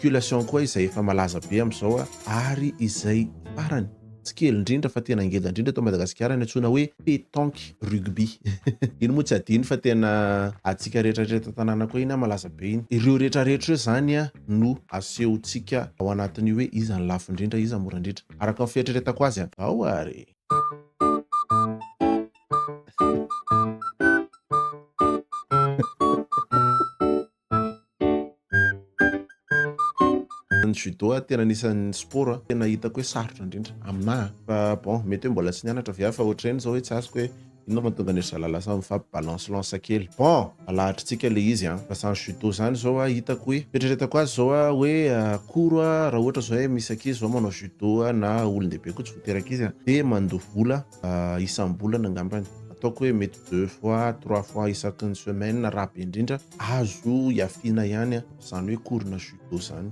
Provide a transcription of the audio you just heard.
Musculation koa izay efa malaza be amin'izao ary izay farany tsy kely indrindra fa tena ngeda indrindra eto Madagasikara ny antsoina hoe pétanque rugby. Iny moa tsy adino fa tena antsika rehetra rehetra eto an-tanàna koa iny malaza be iny. Ireo rehetra rehetra ireo izany no asehontsika ao anatin'io hoe iza ny lafo indrindra, iza mora indrindra. Araka ny fieritreretako azy ao ary. Ny judo tena anisan'ny sport tena hitako hoe sarotra indrindra aminahy fa bon mety hoe mbola tsy nianatra ve aho fa ohatr'ireny izao hoe tsy azoko hoe inona mahatonga an'ry zalahy lasa mifampi balance lance kely. Bon alahatritsika le izy an, fa zany judo zany izao a hitako hoe fieritreretako azy izao a hoe cours raha ohatra izao hoe misy ankizy izao manao judo na olon-dehibe koa tsy voatery ankizy a, dia mandoa vola isam-bolana angambany, ataoko hoe mety deux fois trois fois isaky ny semaine raha be indrindra, azo iafiana ihany izany hoe cours-na judo izany.